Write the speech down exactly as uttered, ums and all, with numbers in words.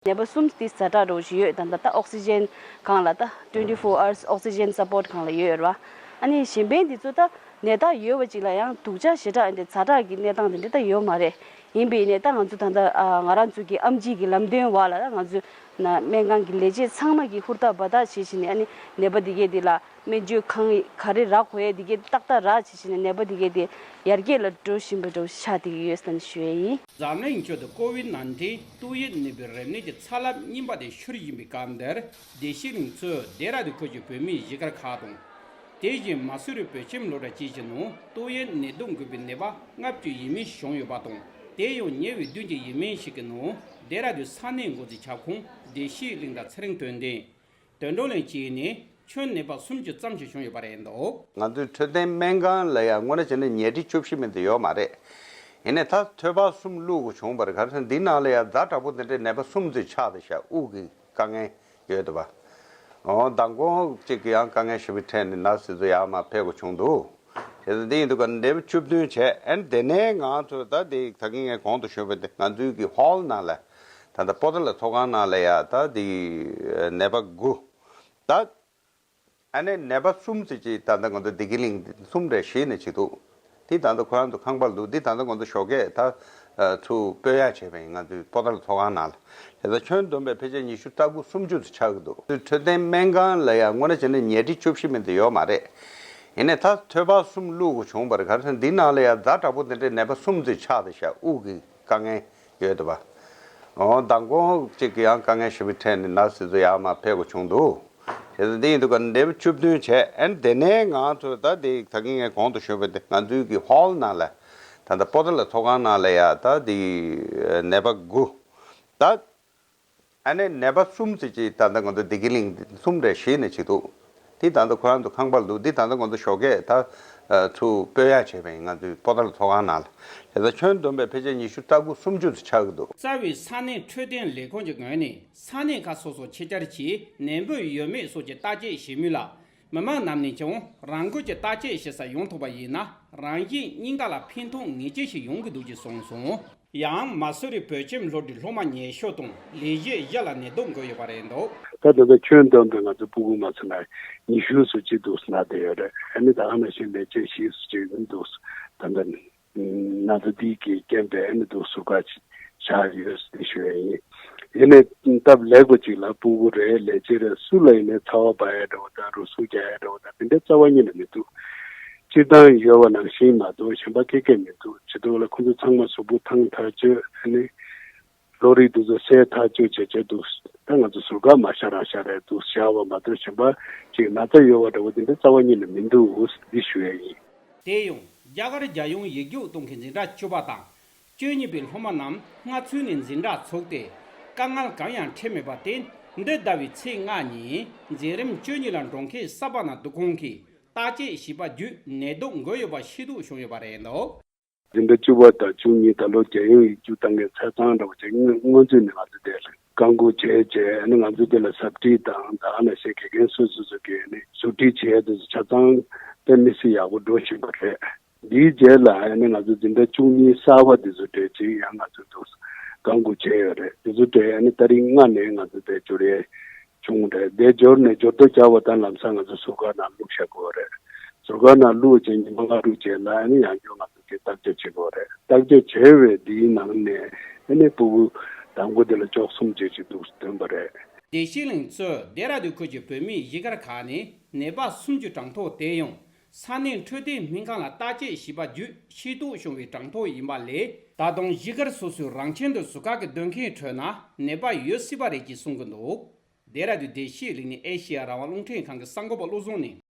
ནད་པ་གསུམ་དེ་ཛ་དྲག་འདྲ་བོ་ཞིག་ཡོད། ད་ལྟ་ད་ཨོག་སི་ཇན་སྒང་ལ་ད་twenty four hours oxygen support་སྒང་ལ་ཡོད་རེད་བ། ཨ་ནི་གཞན་ཕན་དེ་ཚོ་ད་ནད་རྟགས་ཡོད་པ་ཅིག་ལ་ཡང་སྡུག་ཅག་ཞེ་དྲག་འདི་ཛ་དྲག་གི་གནས་སྟངས་དེ་འདྲ་ད་ཡོད་མ་རེད། ཡིན་པས་ནས་ད་ང་ཚོ་ད་ལྟ་ཨ་ང་རང་ཚོ་གི་ཨེམ་ཆི་གི་ལམ་སྟོན་འོག་ལ་ད་ང་ཚོ་ན་སྨན་ཁང་གི་ལས་བྱེད་ཚང་མ་གིས་ཧུར་ཐག་འབད་ཐག་བྱེད་བཞིན་ནས། ཨ་ནི་ནད་པ་འདི་གས་འདི་ལ་སྨན་བཅོས་གང་ག་རེ་རག་དགོས་ཡས་འདི་གས་ཏག་ཏག་རག་བྱེད་བཞིན་ནས་ནད་པ་འདི་གས་འདི་ཡར་རྒྱས་ལ་འགྲོ་བཞིན་པ་འདྲ་བོ་ཆགས་བསྡད་ཀྱི་ཡོད་ཟེར་ནས་ཞུ་ཡས་ཡིན། འཛམ་གླིང་ཁྱོན་དུ་ཀོ་ཝིད་ནན་ཏིན་ཏོག་དབྱིབས་ནད་པའི་རིམས་ནད་ཀྱི་ཚ་རླབས་གཉིས་པ་དེ་འཕྱུར་བཞིན་པའི་སྐབས་འདིར། བདེ་སྐྱིད་གླིང་གཙོས་ལྡེ་ར་ལྡུན་ཁུལ་གྱི་བོད་མིའི་གཞིས་སྒར་ཁག་དང་། དེ་བཞིན་མ་སུ་རི་བོད་ཁྱིམ་སློབ་གྲྭ་བཅས་ཀྱི་ནང་ཏོག་དབྱིབས་ནད་དུག་འགོས་པའི་ནད་པ་ལྔ་བཅུ་ཡས་མས་བྱུང་ཡོད་པ་དང་། དེ་ཡང་ཉེ་བའི་བདུན་གྱི་ཡས་མས་ཤིག་གི་ནང་ལྡེ་ར་ལྡུན་ས་གནས་འགོ་འཛིན་ཁྱབ་ཁོངས་བདེ་སྐྱིད་གླིང་དང་ཚེ་རིང་དོན་ལྡན། དོན་གྲུབ་གླིང་བཅས་ནས་ཁྱོན་ནད་པ་སུམ་ཅུ་ཙམ་ཞིག་བྱུང་ཡོད་པ་རེད་འདུག། ང་ཚོའི་འཕྲོད་བསྟེན་སྨན་ཁང་ལ་ཡང་དངོས་གནས་བྱས་ན་ཉལ་ཁྲི་བཅུ་བཞི་མིན་དུ་ཡོད་མ་རེད། ཡིན་ནའི་ད་ཐོལ་པ་གསུམ་བླུགས་དགོས་བྱུང་བ་རེད། ག་རེ་ཟེར་ན་འདི་ནང་ལ་ཡང་ཛ་དྲག་པོ་དེ་འདྲའི་ནད་པ་གསུམ་ཙམ་ཆགས་བསྡད་ཤག། དབུགས་ཀྱི་དཀའ་ངལ་ཡོད་འདུག་བ། འོ་མདང་དགོང་གཅིག་གི་ཡང་དཀའ་ངལ་ཞེ་པོ་འཕྲད་ནས་ན་ཟེར་ཚོ་ཡར་མར་ཕེབས་དགོས་བྱུང་འདུག། དེ་ཚོ་འདི་ཡིན་དུས་ཀ་འདེབས་བཅུ་བདུན་བྱས། ཨ་ནི་དེ་ནས་ང་ཚོ་ད་འདི་ད་གིན་ངས་གོང་དུ་ཞུས་པ་འདི་ང་ཚོའི་གི་ཧོལ་ནང་ལ་ད་ལྟ་པོ་ཏཱ་ལ་ཚོགས་ཁང་ནང་ལ་ཡ་ད་འདི་ནད་པ་དགུ། ད་ཨ་ནི་ནད་པ་གསུམ་ཙམ་ཅིག་ད་ལྟ་ང་ཚོ་བདེ་སྐྱིད་གླིང་གསུམ་རེ་གཞི་ནས་བྱེད་འདུག། འདི་ད་ལྟ་ཁོ་རང་ཚོ་ཁང་པ་ལ་འདུག། འདི་ད་ལྟ་ང་ཚོ་ཞོགས་ཀས་ད་ཚུར་སྤོས་ཡག་བྱས་པ་ཡིན། ང་ཚོའི་པོ་ཏཱ་ལ་ཚོགས་ཁང་ནང་ལ། དེ་ཚོ་ཁྱོན་བསྡོམས་པའི་ཕལ་ཆེར་ཉི་ཤུ་རྩ་དགུ་སུམ་ཅུ་ཙམ་ཆགས་ཀྱི་འདུག། འཕྲོད་བསྟེན་སྨན་ཁང་ལ་ཡང་དངོས་གནས་བྱས་ན་ཉལ་ཁྲི་བཅུ་བཞི་མིན་དུ་ཡོད་མ་རེད། ཡིན་ནའི་ད་ཐོལ་པ་གསུམ་བླུགས་དགོས་བྱུང་བ་རེད། ག་རེ་ཟེར་ན་འདི་ནང་ལ་ཡང་ཛ་དྲག་པོ་དེ་འདྲའི་ནད་པ་གསུམ་ཙམ་ཆགས་བསྡད་ཤག། དབུགས་ཀྱི་དཀའ་ངལ་ཡོད་འདུག་བ། འོ་མདང་དགོང་གཅིག་གི་ཡང་དཀའ་ངལ་ཞེ་པོ་འཕྲད་ནས་ན་ཟེར་ཚོ་ཡར་མར་ཕེབས་དགོས་བྱུང་འདུག། དེ་ཚོ་འདི་ཡིན་དུས་ཀ་འདེབས་བཅུ་བདུན་བྱས། ཨ་ནི་དེ་ནས་ང་ཚོ་ད་འདི་ད་གིན་ངས་གོང་དུ་ཞུས་པ་འདི་ང་ཚོའི་གི་ཧོལ་ནང་ལ་ད་ལྟ་པོ་ཏཱ་ལ་ཚོགས་ཁང་ནང་ལ་ཡ་ད་འདི་ནད་པ་དགུ། ད་ཨ་ནི་ནད་པ་གསུམ་ཙམ་ཅིག་ད་ལྟ་ང་ཚོ་བདེ་སྐྱིད་གླིང་གསུམ་རེ་གཞི་ནས་བྱེད་འདུག། འདི་ད་ལྟ་ཁོ་རང་ཚོ་ཁང་པ་ལ་འདུག། འདི་ད་ལྟ་ང་ཚོ་ཞོགས་ཀས་ད་ཚུར་སྤོས་ཡག་བྱས་པ་ཡིན། ང་ཚོའི་པོ་ཏཱ་ལ་ཚོགས་ཁང་ནང་ལ། དེ་ཚོ་ཁྱོན་བསྡོམས་པའི་ཕལ་ཆེར་ཉི་ཤུ་རྩ་དགུ་སུམ་ཅུ་ཙམ་ཆགས་ཀྱི་འདུག། རྩ་བའི་ས་གནས་འཕྲོད་བསྟེན་ལས་ཁུངས་ཀྱི་ངོས་ནས་ས་གནས་ཁག་སོ་སོར་ཕྱི་གྱར་གྱིས་ནད་འབུ་ཡོད་མེད་སོགས་ཀྱི་བརྟག་དཔྱད་བྱེད་མུས་ལ། མི་མང་རྣམས་ནས་ཀྱང་རང་འགུལ་གྱིས་བརྟག་དཔྱད་བྱེད་སར་ཡོང་ཐུབ་པ་ཡིན་ན་རང་བཞིན་སྙིང་ག་ལ་ཕན་ཐོགས་ངེས་ཅན་ཞིག་ཡོང་གི་འདུག་ཅེས་གསུངས་སོང་། ཡང་མ་སུ་རི་བོད་ཁྱིམ་སློབ་གྲྭའི་སློབ་མ་ཉེ་ཤོས་དང་ལས་བྱེད་བཞི་ལ་ནད་དུག་འགོས་ཡོད་པ་རེད་འདུག། ད་ལྟ་ད་ཁྱོན་བསྡོམས་པའི་ང་ཚོ་སྤུ་གུ་མ་ཚད་ན་ཉི་ཤུ་སུ་གཅིག་འདུག་ཟེར་ན་བསྡད་ཡོད་རེད། ཨ་ནི་ད་ག་ནང་བཞིན་ལས་བྱེད་བཞི་སུ་གཅིག་འདུག། ད་ལྟ་ན་ཚ་འདི་གི་རྐྱེན་པས་ཨ་ནི་འདུག་ཟུར་བཀག་ཅིག་བཞག་ཡོད་ཟེར་ཞུ་ཡ་ཡིན། ཡིན་ནའི་སྟབས་ལེགས་པ་ཅིག་ལ་སྤུ་གུ་རེད་ལས་བྱེད་རེད་སུ་ལ་ཡིན་ནའི་ཚ་བ་འབར་ཡ་འདྲ་བོ་དང་རུ་ཟུག་རྒྱག་ཡ་འདྲ་བོ་དང་དེ་འདྲ་རྩ་བ་ཉིད་ནས་མི་འདུག། སྤྱིར་བཏང་ཡོད་པ་ནང་བཞིན་མ་གཏོགས་གཞན་པ་སྐད་སྐད་མི་འདུག། བྱེད་དུས་ལ་ཁོ་ཚོ་ཚང་མ་གཟུགས་པོ་ཐང་ཐག་ཆོད། ཨ་ནི་གློ་རིགས་དེ་ཚོ་སེལ་ཐག་ཆོད་བྱེད་བྱེད་འདུག། ད་ང་ཚོ་ཟུར་བཀག་མ་བཞག་རང་བཞག་རེད་འདུག་བཞག་པ་མ་གཏོགས་གཞན་པ་ཅིག་ན་ཚ་ཡོད་པ་འདྲ་བོ་དེ་འདྲ་རྩ་བ་ཉིད་ནས་མི་འདུག་འདི་ཞུ་ཡ་ཡིན། དེ་ཡང་རྒྱ་གར་རྒྱལ་ཡོངས་ཡིག་རྒྱུགས་གཏོང་མཁན་འཛིན་གྲྭ་བཅུ་པ་དང་བཅུ་གཉིས་པའི་སློབ་མ་རྣམས་སྔ་ཚུད་ནས་འཛིན་གྲྭ་ཚུགས་ཏེ་དཀའ་ངལ་གང་ཡང་འཕྲད་མེད་པར་བརྟེན་འདི་ཟླ་བའི་ཚེས་ལྔ་ཉིན་འཛིན་རིམ་བཅུ་གཉིས་ལ་འགྲོ་མཁན་གསར་པ་རྣམས་བསྡུ་སྐོང་གིས་བརྟག་དཔྱད་བྱས་པ་བརྒྱུད་ནད་དུག་འགོས་ཡོད་པ་ཤེས་རྟོགས་བྱུང་ཡོད་པ་རེད་འདུག། འཛིན་གྲྭ་བཅུ་པ་དང་བཅུ་གཉིས་ད་ལོ་རྒྱལ་ཡོངས་ཡིག་རྒྱུགས་བཏང་མཁན་ཆ་ཚང་འདྲ་བོ་ཅིག་སྔོན་སྔོན་ཚུད་ནས་ང་ཚོ་དེ་ལ་བཀག་འགོག་བྱས་རྗེས་ཨ་ནི་ང་ཚོ་དེ་ལ་ཟབ་ཁྲིད་དང་ད་ག་ནང་བཞིན་དགེ་རྒན་སོ་སོ་སོ་གིས་ཨ་ནི་ཟུར་ཁྲིད་བྱས་དེ་ཚོ་ཆ་ཚང་དཔེ་མི་སྲིད་ཡག་པོ་འགྲོ་བཞིན་པ་རེད། འདིའི་རྗེས་ལ་ཨ་ནི་ང་ཚོ་འཛིན་གྲྭ་བཅུ་གཉིས་གསར་པ་དེ་ཚོ་གྲས་ཅིག་ཡང་ང་ཚོ་འདུག་བཀག་འགོག་བྱས་ཡོད་རེད། དེ་ཚོ་གྲས་ཨ་ནི་ཏ་རིག་ལྔ་ནས་ང་ཚོ་དེ་འབྱོར་ཡས་བྱུང་རེད། དེ་འབྱོར་ནས་འབྱོར་ཐོ་རྒྱག་པ་དང་ལམ་སང་ང་ཚོ་ཟུར་བཀག་ནང་བླུགས་བཞག་དགོས་རེད། ཟུར་བཀག་ནང་བླུགས་རྗེས་ཉི་མ་ལྔ་དྲུག་རྗེས་ལ་ཨ་ནི་ཡང་བསྐྱར་ང་ཚོ་གིས་བརྟག་དཔྱད་བྱེད་དགོས་རེད། བརྟག་དཔྱད་བྱས་པའི་འདིའི་ནང་ནས་ཨ་ནི་སྤུ་གུ་དང་པོ་དེ་ལ་བཅུ་གསུམ་བཅས་ཀྱི་འདུག་བཏོན་པ་རེད། བདེ་སྐྱིད་གླིང་གཙོས་ལྡེ་ར་ལྡུན་ཁུལ་གྱི་བོད་མིའི་གཞིས་སྒར་ཁག་ནས་ནད་པ་སུམ་ཅུ་གྲངས་ཐོ་དེ་ཡང་ས་གནས་འཕྲོད་བསྟེན་སྨན་ཁང་ལ་བརྟག་དཔྱད་བྱས་པ་བརྒྱུད་ཤེས་རྟོགས་བྱུང་བའི་གྲངས་ཐོ་ཡིན་པ་ལས། ད་དུང་གཞིས་སྒར་སོ་སོའི་རང་ཁྱིམ་དུ་ཟུར་བཀག་གི་སྡོད་མཁན་ཁྲོད་ན་ནད་པ་ཡོད་སྲིད་པ་རེད་ཅེས་གསུང་གི་འདུག། ལྡེ་ར་ལྡུན་བདེ་སྐྱིད་གླིང་ནས་ཨེ་ཤེ་ཡ་རང་དབང་རླུང་འཕྲིན་ཁང་གི་གསར་འགོད་པ་བློ་བཟང་ནས།